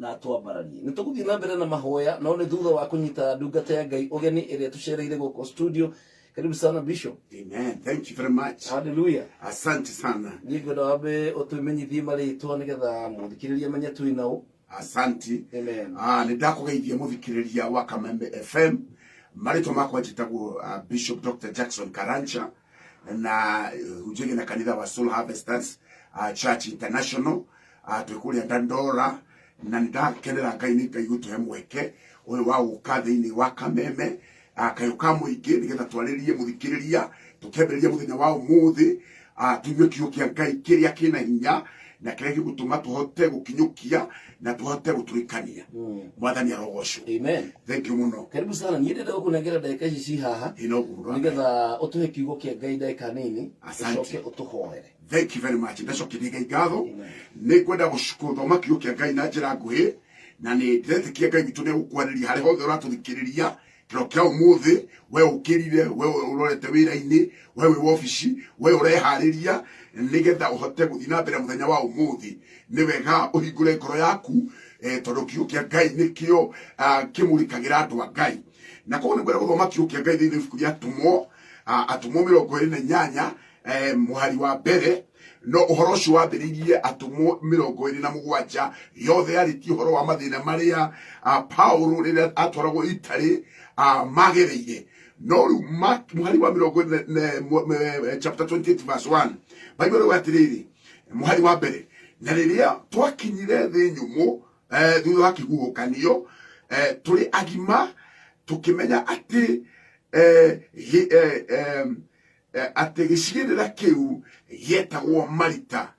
Na atwambararie. Nĩ tũgũthiĩ na mbere na mahoya, no nĩ thutha wa kũnyita ndungata ya Ngai ũgeni ĩrĩa tũcereire gũkũ studio. Karibu sana, Bishop. Amen. Thank you very much. Hallelujah. Asante sana. Niĩ ngwenda wambe ũtũmenyithie marĩtwa nĩgetha mũthikĩrĩria amenye twĩ naũ. Asante. Amen. Ah, nĩ ndakũgeithia mũthikĩrĩria wa Kameme FM. Marĩtwa makwa njĩtagwo Bishop Dr. Jackson Karanja na hunjagia na kanitha wa Soul Harvesters Church International, twĩ kũrĩa Dandora, na nĩ ndakenera Ngai nĩ Ngai gũtũhe mweke ũyũ wa gũka thĩinĩ wa Kameme, kayũ ka mũingĩ, nĩgetha twarĩrie mũthikĩrĩria tũkĩambĩrĩria mũthenya wa ũmũthĩ, tũigue kiugo kĩa Ngai kĩrĩa kĩna hinya na kĩrĩa gĩgũtũma tũhote gũkinyũkia na tũhote gũtũrĩkania. Mwathani arogocwo. Amen. Thank you mũno. Karibu sana. Niĩ ndĩrenda gũkũnengera ndagĩka ici ci haha Ĩ noguo. nĩgetha ũtũhe kiugo kĩa Ngai ndagĩka nini. Asante. Ũcoke ũtũhoere. Thank you very much. Ndacokeria Ngai ngatho. Nĩ ngwenda gũthoma kiugo kĩa Ngai na njĩra nguhĩ, na nĩ ndĩretĩkia Ngai witũ nĩ egũkwarĩria harĩa hothe ũratũthikĩrĩria kĩro kĩa ũmũthĩ. We ũkĩrire, we ũrorete wĩra-inĩ, we wĩ wobici, we ũreharĩria nĩgetha ũhote gũthiĩ na mbere mũthenya wa ũmũthĩ, nĩ wega ũhingũre ngoro yaku, tondũ kiugo kĩa Ngai nĩkĩo kĩmũrĩkagĩra andũ a Ngai. Na koguo nĩ ngwenda gũthoma kiugo kĩa Ngai thĩinĩ wa ibuku rĩa Atũmwo, Atũmwo 28, mũhari wa mbere. No ũhoro ũcio wambĩrĩirie Atũmwo 27 yothe yarĩtie ũhoro wa mathĩna marĩa Paulo rĩrĩa atwaragwo itarĩ magereire. No rĩu mũhari wa mĩrongo ĩna chapter 28 verse 1, Bible ĩrauga atĩrĩrĩ, mũhari wa mbere: "Na rĩrĩa twakinyire thĩ nyũmũ, thutha wa kĩhuhũkanio, tũrĩ agima, tũkĩmenya atĩ atĩ gĩcigĩrĩra kĩu gĩetagwo Marita.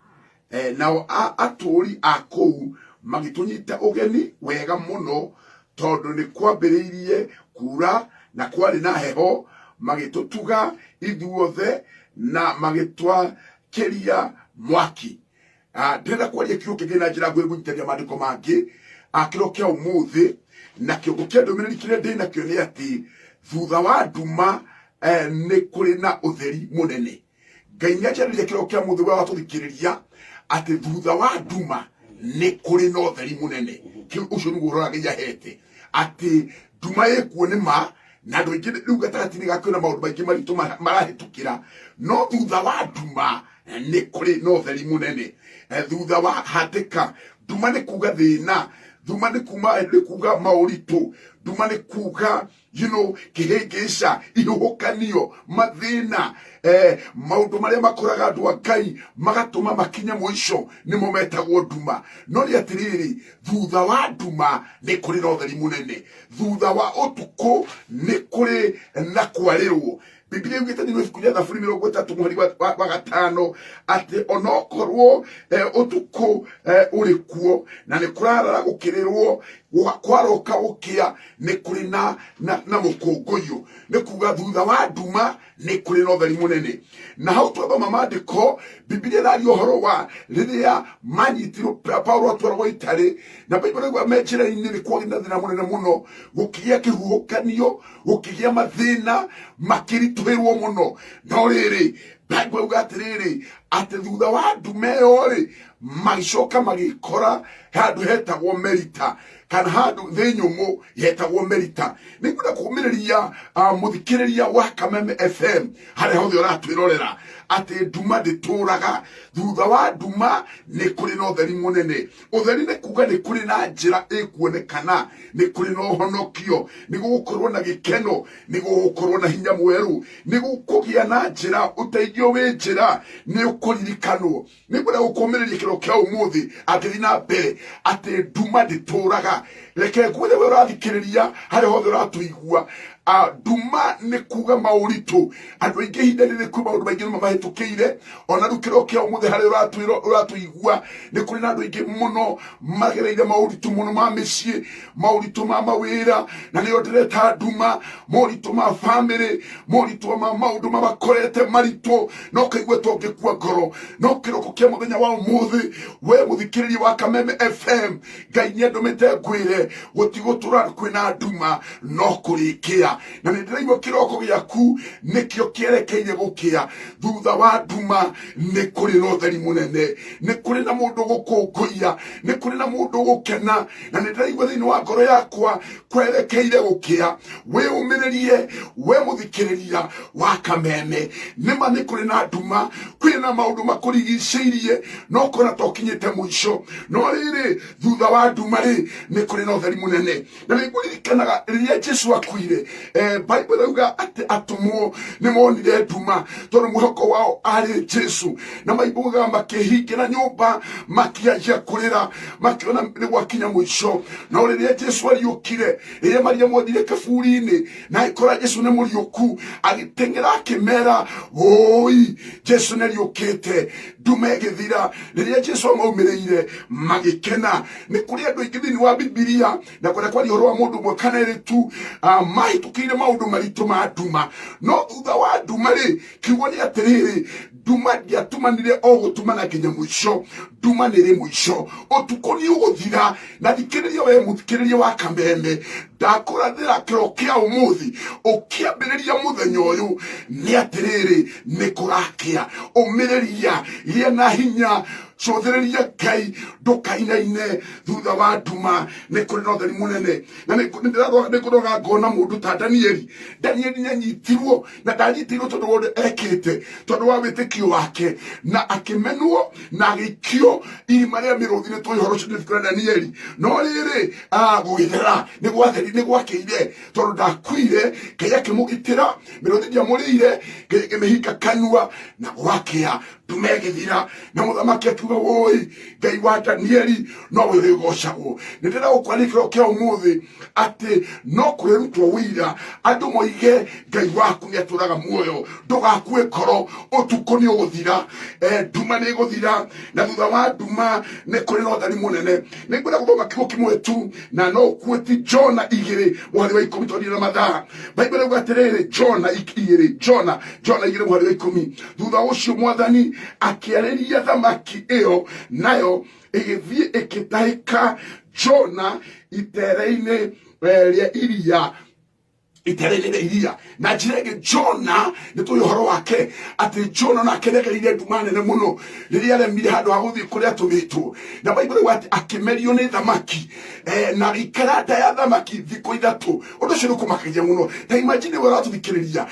Nao atũũri a kũu magĩtũnyita ũgeni wega mũno, tondũ nĩ kwambĩrĩirie kuura na kwarĩ na heho, magĩtũtuga ithuothe na magĩtwakĩria mwaki." Ndĩrenda kwaria kiugo kĩngĩ na njĩra nguhĩ ngũnyitania maandĩko mangĩ kĩro kĩa ũmũthĩ, na kĩongo kĩa ndũmĩrĩri kĩrĩa ndĩ nakĩo nĩ atĩ thutha wa nduma nĩ kũrĩ na ũtheri mũnene. Ngai nĩ anjarĩria kĩro kĩa mũthĩ wa watũthikĩrĩria atĩ thutha wa nduma nĩ kũrĩ na ũtheri mũnene. Kĩu ũcio nĩguo ũhoro Ngai ahete, atĩ nduma ĩkuo nĩ ma, na andũ aingĩ rĩu gatagatĩ-inĩ ga kwĩna maũndũ maingĩ maritũ marahĩtũkĩra, no thutha wa nduma nĩ kũrĩ na ũtheri mũnene. Thutha wa hatĩka, nduma nĩ kuga thĩna, nduma nĩ kuma nĩ kuga maũritũ, nduma nĩ kuga kĩhĩngĩca, ihuhũkanio, mathĩna, maũndũ marĩa makoraga andũ a Ngai magatũma makinye mũico nĩmo metagwo nduma. No nĩ atĩrĩrĩ, thutha wa nduma nĩ kũrĩ na ũtheri mũnene, thutha wa ũtukũ nĩ kũrĩ na kwarĩrwo. Biblia yugĩte thĩinĩ wa ibuku rĩa Thaburi 30 mũhari wa 5 atĩ onokorwo ũtukũ ũrĩ kuo na nĩ kũrarara gũkĩrĩrwo, kwaroka gũkĩa nĩ kũrĩ na mũkũngũyũ. Nĩ kuga thutha wa nduma nĩ kũrĩ na ũtheri mũnene. Na hau twathoma maandĩko, Biblia ĩraria ũhoro wa rĩrĩa manyitirwo, Paulo atwaragwo itarĩ, na Bible ĩrauga me njĩra-inĩ nĩ kwagĩa na thĩna mũnene mũno, gũkĩgĩa kĩhuhũkanio, gũkĩgĩa mathĩna, makĩritũhĩrwo mũno. No rĩrĩ, Bible ĩrauga atĩrĩrĩ, atĩ thutha wa nduma ĩyo rĩ, magĩcoka magĩkora handũ hetagwo Melita, kana handũ thĩ nyũmũ yetagwo Melita. Nĩ ngwenda kũmĩrĩria mũthikĩrĩria wa Kameme FM harĩa hothe ũratwĩrorera atĩ nduma ndĩtũraga, thutha wa nduma nĩ kũrĩ na ũtheri mũnene. Ũtheri nĩ kuga nĩ kũrĩ na njĩra ĩkuonekana, nĩ kũrĩ na ũhonokio, nĩ gũgũkorwo na gĩkeno, nĩ gũgũkorwo na hinya mwerũ, nĩ gũkũgĩa na njĩra, ũteithio wĩ njĩra, nĩ ũkũririkanwo. Nĩ ngwenda gũkũmĩrĩria kĩro kĩa ũmũthĩ angĩthiĩ na mbere atĩ nduma ndĩtũraga. Reke ngwĩre we ũrathikĩrĩria harĩa hothe ũratũigua, nduma nĩ kuga maũritũ. Andũ aingĩ ihinda rĩrĩ kwĩ maũndũ maingĩ nĩmo mahĩtũkĩire. Ona rĩu kĩro kĩa ũmũthĩ harĩa ũratũigua nĩ kũrĩ na andũ aingĩ mũno magereire maũritũ mũno ma mĩciĩ, maũritũ ma mawĩra, na nĩyo ndĩreta nduma, moritũ ma bamĩrĩ, moritũ ma maũndũ mabakorete maritũ, no kaigua tongĩkua ngoro. No kĩroko kĩa mũthenya wa ũmũthĩ, we mũthikĩrĩria wa Kameme FM, Ngai nĩ andũmĩte ngwĩre gũtigũtũra kwĩna nduma, no kũrĩkĩa. Gũkĩa, na nĩ ndĩraigua kĩroko gĩaku nĩkĩo kĩerekeire gũkĩa. Thutha wa nduma nĩ kũrĩ na ũtheri mũnene, nĩ kũrĩ na mũndũ gũkũngũiya, nĩ kũrĩ na mũndũ gũkena, na nĩ ndĩraigua thĩinĩ wa ngoro yakwa kwerekeire gũkĩa. Wĩyũmĩrĩrie we mũthikĩrĩria wa Kameme, nĩma nĩ kũrĩ na nduma, kwĩ na maũndũ makũrigicĩirie, no kona tokinyĩte mũico. No rĩrĩ, thutha wa nduma rĩ, nĩ kũrĩ na ũtheri mũnene. Na nĩ ngũririkanaga rĩrĩa Jesu akuire, Bible ĩrauga atĩ atũmwo nĩ monire nduma tondũ mwĩhoko wao arĩ Jesu, na maibugaga makĩhingĩra nyũmba makĩanjia kũrĩra, makĩona nĩ gwakinya mũico. No rĩrĩa Jesu ariũkire, rĩrĩa Mariamu athire kaburi-inĩ na agĩkora Jesu nĩ mũriũku, agĩteng'era akĩmera, wũi, Jesu nĩ ariũkĩte. Nduma ĩgĩthira rĩrĩa Jesu amaumĩrĩire, magĩkena. Nĩ kũrĩ andũ aingĩ thĩinĩ wa Bibilia, na kwenda kwaria ũhoro wa mũndũ ũmwe kana erĩ tu, mahĩtũkĩire maũndũ maritũ ma nduma. No thutha wa nduma rĩ, kiugo nĩ atĩrĩrĩ, nduma ndiatumanire o gũtumana nginya mũico. Nduma nĩ rĩ mũico, ũtukũ nĩ ũgũthira. Na thikĩrĩria we mũthikĩrĩria wa Kameme, ndakũrathĩra kĩro kĩa ũmũthĩ ũkĩambĩrĩria mũthenya ũyũ nĩ atĩrĩrĩ, nĩ kũrakĩa. Ũmĩrĩria, gĩa na hinya, cũthĩrĩria Ngai, ndũkainaine. Thutha wa nduma nĩ kũrĩ na ũtheri mũnene. Na nĩ ngũroga ngona mũndũ ta Danieli. Danieli nĩ anyitirwo, na ndanyitirwo tondũ wa ũrĩa ekĩte, tondũ wa wĩtĩkio wake, na akĩmenwo na agĩikio irima rĩa mĩrũthi. Nĩ tũĩ ũhoro ũcio nĩ ibuku rĩa Danieli. No rĩrĩ, gũgĩthera nĩ gwatheri, nĩ gwakĩire, tondũ ndakuire. Ngai akĩmũgitĩra, mĩrũthi ndĩamũrĩire, Ngai ĩkĩmĩhinga kanua, na gwakĩa, nduma ĩgĩthira, na mũthamaki akiuga, wũi, Ngai wa Danieli nowe ũrĩgocagwo. Nĩ ndĩragũkwarĩria kĩro kĩa ũmũthĩ atĩ no kũrĩrutwo wĩira, andũ moige Ngai waku nĩ atũraga muoyo. Ndũgakue ngoro, ũtukũ nĩ ũgũthira, nduma nĩ ĩgũthira, na thutha wa nduma nĩ kũrĩ na ũtheri mũnene. Nĩ ngwenda gũthoma kiugo kĩmwe tu, na no ũkue ti Jona 2 mũhari wa 10, tondũ na mathaa. Bible ĩrauga atĩrĩrĩ, Jona 2, Jona 2 mũhari wa 10, thutha ũcio Mwathani akĩarĩria thamaki ĩyo, nayo ĩgĩthiĩ ĩkĩtahĩka Jona itere-inĩ rĩa iria, itere-inĩ rĩa iria. Na njĩra ĩngĩ, Jona nĩ tũĩ ũhoro wake atĩ Jona nake nĩagereire nduma nene mũno rĩrĩa aremire handũ ha gũthiĩ kũrĩa atũmĩtwo. Na Bible ĩrauga atĩ akĩmerio nĩ thamaki, na agĩikara nda ya thamaki thikũ 3. Ũndũ ũcio nĩ ũkũmakagia mũno. Ta imagine we ũratũthikĩrĩria,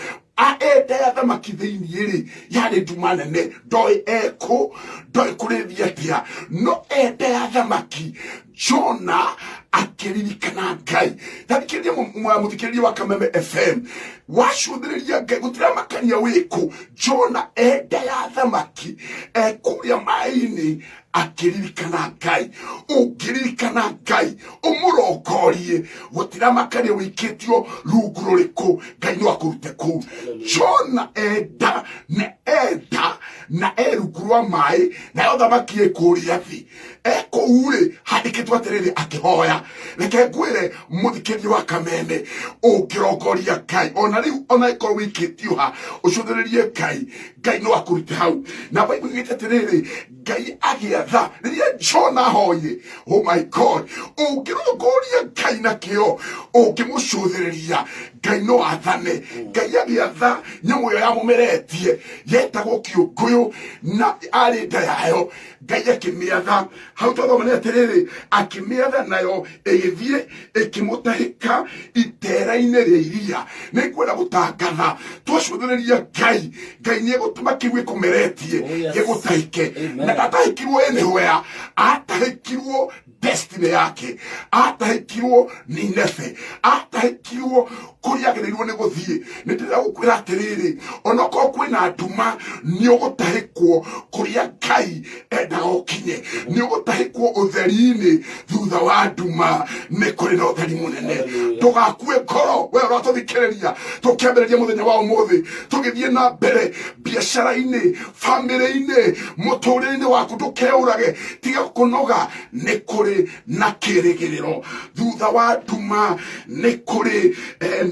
enda ya thamaki thĩinĩ rĩ, yarĩ nduma nene, ndoĩ ekũ, ndoĩ kũrĩthiĩ atĩa, no enda ya thamaki Jona akĩririkana Ngai. Tathikĩrĩria mũthikĩrĩria wa Kameme FM, wacũthĩrĩria Ngai gũtiramakania wĩkũ. Jona enda ya thamaki ekũrĩa maĩ-inĩ akĩririkana Ngai. Ũngĩririkana Ngai ũmũrongorie, gũtiramakania wĩikĩtio rungu rũrĩkũ, Ngai no akũrute kũu. Jona enda na enda na e rungu rwa maĩ, nayo thamaki ĩkũrĩa thĩ. Ekũu rĩ, handĩkĩtwo atĩrĩrĩ, akĩhoya. Reke ngwĩre mũthikĩria wa Kameme, ũngĩrongoria Ngai ona rĩu, ona ĩkorwo wĩikĩtio ha, ũcũthĩrĩrie Ngai, Ngai no akũrute hau. Na Bible ĩgĩte atĩrĩrĩ, Ngai agĩatha rĩrĩa Jona ahoire. Oh my God, ũngĩrongoria Ngai na kĩo, ũngĩmũcũthĩrĩria, Ngai no athane. Ngai agĩatha nyamũ ĩyo yamũmeretie yetagwo kĩũngũyũ, na arĩ nda yayo, Ngai akĩmĩatha. Hau twathoma nĩ atĩrĩrĩ, akĩmĩatha nayo ĩgĩthiĩ ĩkĩmũtahĩka itera-inĩ rĩa iria. Nĩ ngwenda gũtangatha, twacũthĩrĩria Ngai, Ngai nĩ egũtũma kĩu gĩkũmeretie Oh, yes. gĩgũtahĩke. Amen. Na ndatahĩkirwo anywhere, atahĩkirwo destiny yake, atahĩkirwo Nineve, atahĩkirwo kũrĩa agĩrĩirwo nĩ gũthiĩ. Nĩ ndĩrenda gũkwĩra atĩrĩrĩ, onokorwo kwĩna nduma, nĩ ũgũtahĩkwo kũrĩa Ngai endaga ũkinye, nĩ ũgũtahĩkwo ũtheri-inĩ. Thutha wa nduma nĩ kũrĩ na ũtheri mũnene. Hallelujah. Ndũgakue ngoro we ũratũthikĩrĩria. Tũkĩambĩrĩria mũthenya wa ũmũthĩ, tũgĩthiĩ na mbere biacara-inĩ, bamĩrĩ-inĩ, mũtũrĩre-inĩ waku, ndũkeũrage, tiga kũnoga, nĩ kũrĩ na kĩrĩgĩrĩro. Thutha wa nduma nĩ kũrĩ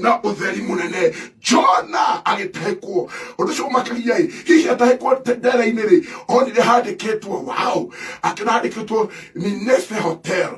na ũtheri mũnene. Jona agĩtahĩkwo. Ũndũ ũcio ũmakagia ĩ, hihi atahĩkwo ndera-inĩ rĩ, onire handĩkĩtwo, wow, akĩona handĩkĩtwo Yandĩkĩtwo Nineve Hotel.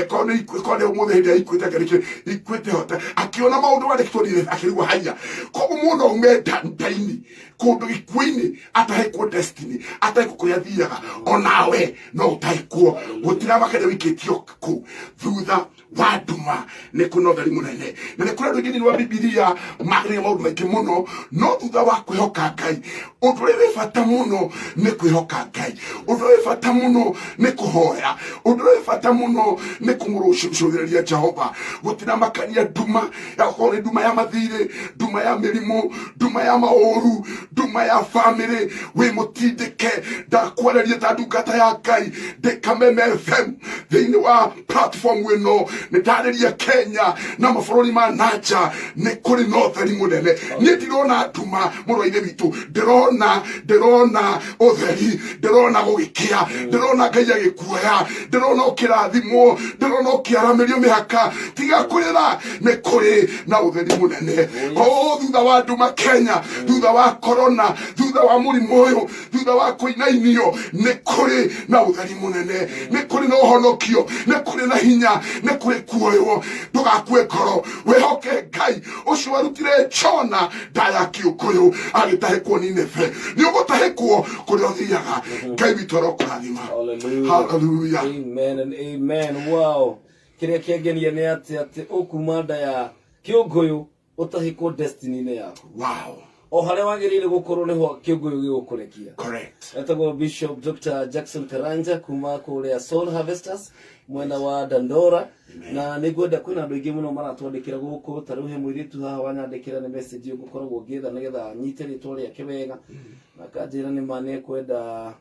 Korwo nĩ korwo nĩ ũmũthĩ hĩndĩ ya Equity akĩandĩkire Equity Hotel, akĩona maũndũ mandĩkĩtwo Nineve akĩrigwo haiya. Koguo mũndũ aume nda-inĩ kũndũ gĩkuũ-inĩ atahĩkwo destiny, atahĩkwo kũrĩa athiaga, onawe no ũtahĩkwo. Gũtiramakania wĩikĩtio kũ thutha wa nduma nĩ kũna ũtheri mũnene. Na nĩ kũrĩ andũ aingĩ thĩinĩ wa Bibilia magĩrĩire maũndũ maingĩ mũno, no thutha wa kwĩhoka Ngai, ũndũ ũrĩa wĩ bata mũno nĩ kwĩhoka Ngai, ũndũ ũrĩa wĩ bata mũno nĩ kũhoya, ũndũ ũrĩa wĩ bata mũno nĩ kũmũrũcũthĩrĩria Jehova. Gũtiramakania nduma yakorwo nĩ nduma ya mathirĩ, nduma ya mĩrimũ, nduma ya maũru, nduma ya bamĩrĩ, wĩ mũtindĩke. Ndakwarĩria ta ndungata ya Ngai ndĩ Kameme FM thĩinĩ wa platform ĩno, nĩ ndarĩria Kenya na mabũrũri ma nanja, nĩ kũrĩ na ũtheri mũnene. Niĩ ndirona nduma, mũrũ wa ithe witũ, ndĩrona ũtheri, ndĩrona gũgĩkĩa, ndĩrona Ngai agĩkuoya, ndĩrona ũkĩrathimwo, ndĩrona ũkĩaramĩrio mĩhaka. Tiga kũrĩra, nĩ kũrĩ na ũtheri mũnene. O thutha wa nduma Kenya, thutha wa corona, thutha wa mũrimũ ũyũ, thutha wa kũinainio, nĩ kũrĩ na ũtheri mũnene, nĩ kũrĩ na ũhonokio, nĩ kũrĩ na hinya, nĩ kũrĩ kuoywo. Ndũgakue ngoro, wĩhoke Ngai ũcio warutire Jona nda ya kĩũkũyũ agĩtahĩkwo Nineve. Nĩ ũgũtahĩkwo kũrĩa ũthiaga. Ngai witũ arokũrathima. Hallelujah. Hallelujah. Amen and amen. Wow. Kĩrĩa kĩangenia nĩ atĩ ũkuma nda ya kĩũngũyũ ũtahĩkwo destiny-inĩ yaku. Wow. O harĩa wagĩrĩire gũkorwo nĩho kĩũngũyũ gĩgũkũrekia. Correct. Etagwo Bishop Dr. Jackson Karanja kuma kũrĩa Soul Harvesters mwena wa Dandora. Na nĩ ngwenda, kwĩna andũ aingĩ mũno maratwandĩkĩra gũkũ, ta rĩu he mũirĩtu haha wanyandĩkĩra nĩ message ngũkoragwo ngĩetha nĩgetha nyite rĩtwa rĩake wega, na akanjĩra nĩ ma nĩ ekwenda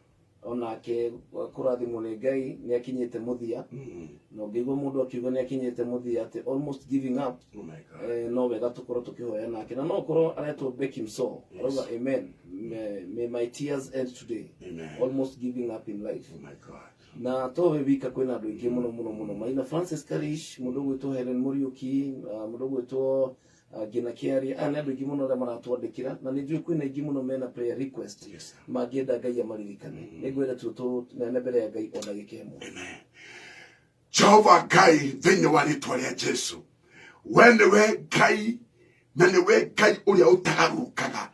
onake kũrathimwo nĩ Ngai, nĩ akinyĩte mũthia. Na ũngĩigua mũndũ akiuga nĩ akinyĩte mũthia, atĩ almost giving up, Oh my God. No wega tũkorwo tũkĩhoya nake, na no ũkorwo aretwo Becky Mso. Arauga amen, may my tears end today. Amen. Almost giving up in life. Oh my God. Na to we wika, kwĩna andũ aingĩ mũno mũno mũno, maina Francis Karish, mũndũ ũgwĩtwo Helen Mũriũki, mũndũ ũgwĩtwo Ngina Kĩaria. Aya nĩ andũ aingĩ mũno arĩa maratwandĩkĩra, na nĩ njũĩ kwĩna aingĩ mũno mena prayer request. Yes, sir. Mangĩenda Ngai amaririkane. Nĩ ngwenda tu tũneane mbere ya Ngai o ndagĩka ĩmwe. Amen. Jehova Ngai, thĩinĩ wa rĩtwa rĩa Jesu, we nĩwe Ngai, na nĩwe Ngai ũrĩa ũtagarũrũkaga.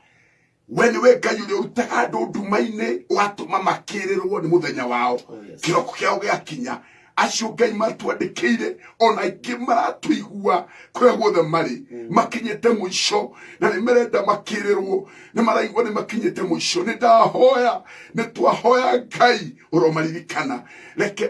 We nĩwe Ngai ũrĩa ũrutaga andũ nduma-inĩ, ũgatũma makĩrĩrwo nĩ mũthenya wao. Oh, yes. Kĩroko kĩao gĩakinya, acio Ngai matwandĩkĩire, ona aingĩ maratũigua kũrĩa guothe marĩ, makinyĩte mũico na nĩ merenda makĩrĩrwo, nĩ maraigua nĩ makinyĩte mũico. Nĩ ndahoya, nĩ twahoya Ngai ũromaririkana, reke.